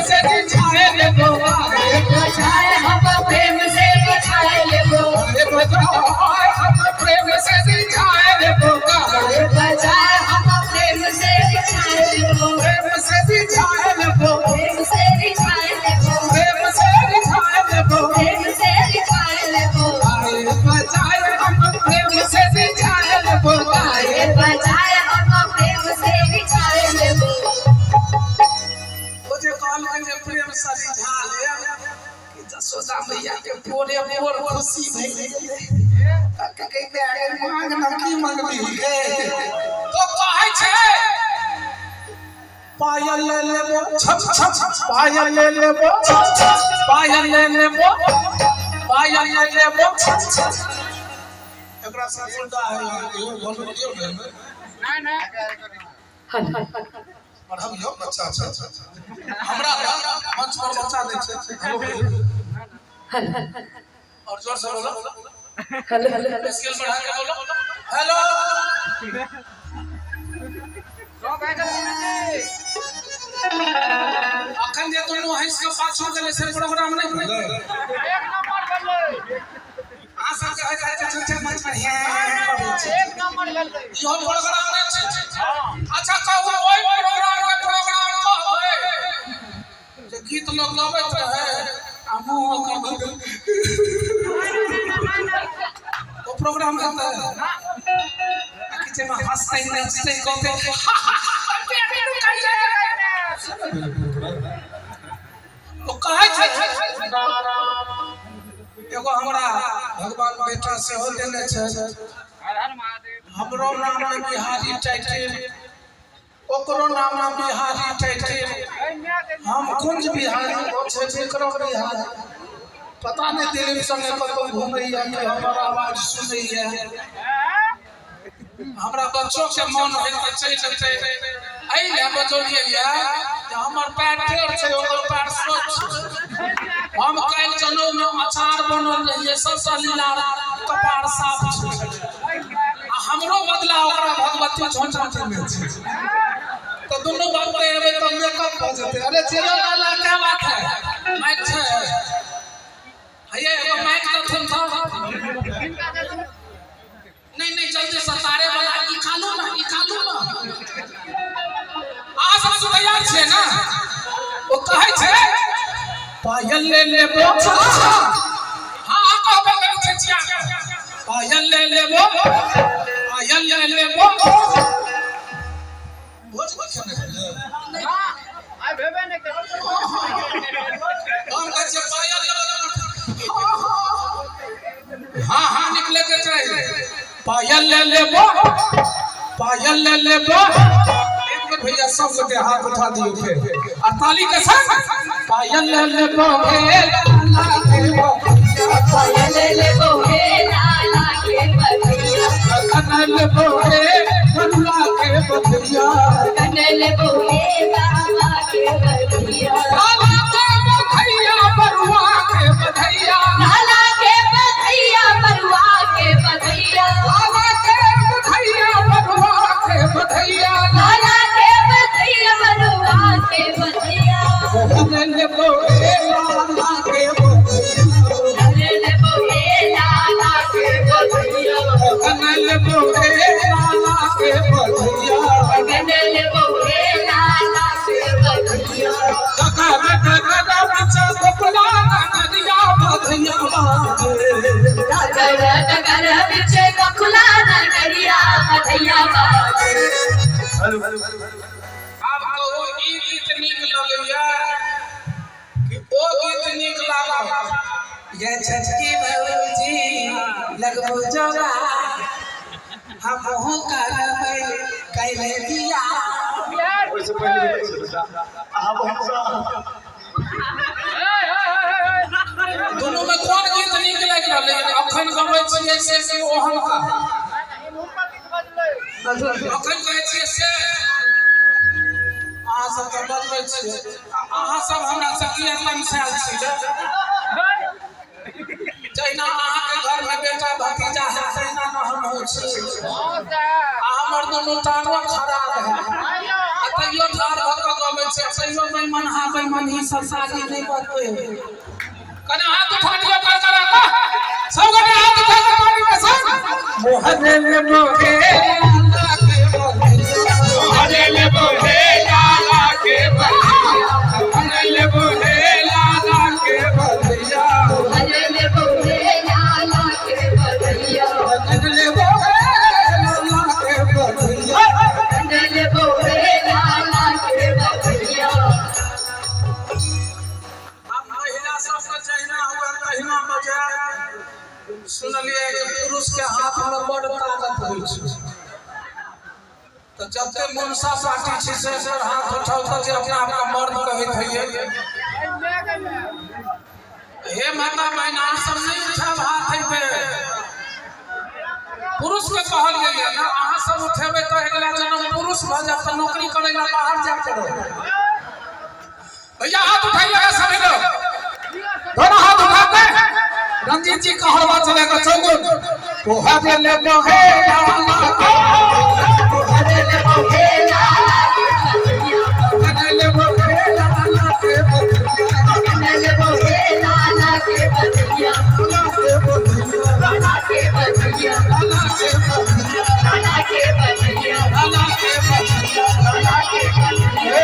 से रिझाए लेबो। बजाए हम प्रेम से बजाए लेबो। गाए बजाए हम प्रेम से रिझाए लेबो। गाए बजाए हम प्रेम से रिझाए लेबो। प्रेम से रिझाए लेबो। प्रेम से रिझाए लेबो। प्रेम से रिझाए लेबो। प्रेम से रिझाए लेबो। गाए बजाए हम प्रेम से रिझाए लेबो। गाए बजाए हम प्रेम से रिझाए लेबो। ओ जे कहलकै जे प्रेम से रिझा लेब कि जसोदा मैया के पोरे पोर खुशी भए गेलै। कहलकै माय गे, मांग न की मंगली गे? तो कहै छै पायल ले लेबो छप छप, पायल ले लेबो छप छप, पायल ले लेबो, पायल ले लेबो छप छप। एकरा से मुद्दा है इहो वॉल्यूम दियौ ने एहिमे। पढ़बियौ बच्चा छै हमरा मंच पर बच्चा नहि छै। हेलो, और जोर से बोलो, स्केल बढ़ा के बोलो, हेलो। अखन जे दुनू हंस के पाछू गेलै से प्रोग्राम नहि भेलै। अहाँ सब के होइ छै छै मंच पर हे करै छै। इहो प्रोग्राम नहि छै। अच्छा कहू, ओहि प्रोग्राम के प्रोग्राम कहबै जे गीत लोग गबैत रहै आ मुँह ओकर भऽ गेल, ओ प्रोग्राम हेतै? आ कि जाहिमे हँसतै नचतै गौतै? ओ कहै छै एगो हमरा भगवान बेटा सेहो देने छै। हमरो नाम में बिहारी टाइटिल, ओकरो नाम में बिहारी टाइटिल। हम कुंज बिहारी, ओ छै विक्रम बिहारी। पता नहि दिलीप संगे कतहु घुमैया कि हमर आवाज सुनैया। हमरा बच्चो के मन होइ तऽ चलि जेतै। एहि लए बजौलियै जे हमर पैर टेढ़ छै, ओकर पैर सोझ छै। हम काल्हि जनउ में अचार बनल रहियै, सबसँ लीला कपार साफ छै आ हमरो बदला ओकरा भगवती झोंटा देने छै। तऽ दुनू भक्त एबै तऽ मेकअप भऽ जेतै। अरे चलो लाला, क्या बात है? माइक छै? हैया एगो माइक देथुन तऽ। नहीं नहीं, जल्दी से तारे वाला निकालू ना, निकालू ना। अहाँ सब तो तैयार छियै ने? ओ कहै छै पायल ले लेबो। हाँ, कहबे करै छै छिया। पायल ले लेबो, पायल ले लेबो। भोज नहि खेने रहियै? हम कहै छियै पायल लेबो। हाँ हाँ, निकले के चाहिए। पायल ले लेबो, पायल ले लेबो। एक मिनट भैया, सब गोटे हाथ उठा दियो फिर और ताली के संग। पायल ले लेबो हे लाला के पायल लेबो हे लाला के बधैया। कन लेबो हे बरुआ के बधैया। कन लेबो हे बाबा के बधैया। लाला के बधैया, बरुआ के बधैया। लाला के बधैया, बरुआ के बधैया। लाला के बधैया, बरुआ के बधैया। लाला के बधैया, बरुआ के बधैया। कन लेबो हे लाला के बधैया। कन लेबो हे लाला के बधैया। कन लेबो हे लाला के बधैया। कन लेबो हे लाला के बधैया। डगर डगर बिच गोकुला नगरिया बधैया बाजे। डगर डगर बिच गोकुला नगरिया बधैया बाजे। आब कहू, ई गीत नीक लगैया कि ओ गीत नीक लागल? ये छछकी भौजी लगबो जोगा, हमहूँ करबै कैले बियाह। ओहिसँ पहिले अहाँ बहुत दुनू में कोन गीत नीक लागि रहलै अखन गबै छियै से कि ओहन का अखन कहै छियै से? अहाँ सब तऽ बजबै छियै आ अहाँ सब हमरा से किया तमसायल छी? जहिना अहाँके घरमे बेटा भतीजा है, तहिना ने हमहूँ छी। आ हमर दुनू टांगो खराब है आ तैयो ठाढ़ भऽ कऽ गबै। छै, तैयो बेईमान हा बेईमान ही सब साली नहि बजतै। कने हाथ उठा दियौ कर करा के, सब गोटे हाथ उठा के ताली के संग। मोहन मोहे लाला के बजैया, मोहन मोहे लाला के बजैया, हरे बहुरे लाला के बधैया, मोहन मोहे लाला के बजैया। हरे बहुरे लाला के बधैया। आब महिला सबके जहिना हुए तहिना बजाय। सुनलियै कि पुरुष के हाथ में बड़ ताकत होइ छै, तऽ जते मनसा पार्टी छै से सर हाथ उठाउ तऽ जे अपना आपके मर्द कहैत होइए। हे माता बहिना, सब नहि उठाब हाथ पे। पुरुष के कहल गेलै ना, अहाँ सब उठेबै तऽ अगिला जन्म पुरुष भऽ जायत, तऽ नौकरी करै ला बाहर जाय पड़त। भैया हाथ उठाइएगा सभी लोग, दोनों हाथ उठाते। रंजीत जी कहलवा चलेगा चौगुन। तोहरे ले मोहे लाला के, हरे बहुरे लाला के बधैया, तोहरे ले मोहे लाला के बधैया, हरे बहुरे लाला के बधैया, लाला के बधैया, लाला के बधैया, लाला के बधैया, लाला के बधैया, लाला के बधैया। लाला के बधैया।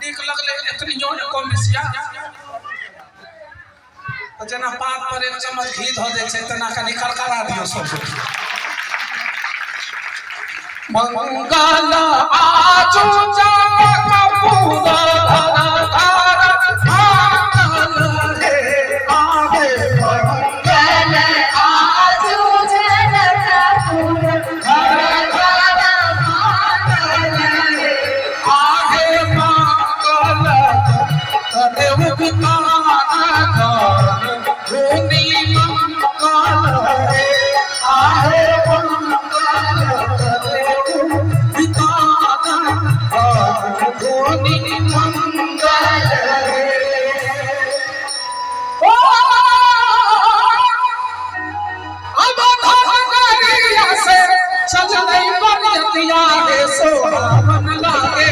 नीक लगलै एतनियो एको मिसिया, तऽ जेना पात पर एक चम्मच घी धऽ दै छै तेना कनि करकरा दियौ सब। मंगल आजु कपूर धार मंगल रे आगे मंगल आजु जनकपुर घर घर मंगल रे। आगे मंगल देव भूमि मंगल रे आहे मंगल देव भूमि मंगल रे। ओ अब धनगरिया से चललै बरियतिया रे सोहावन लागे।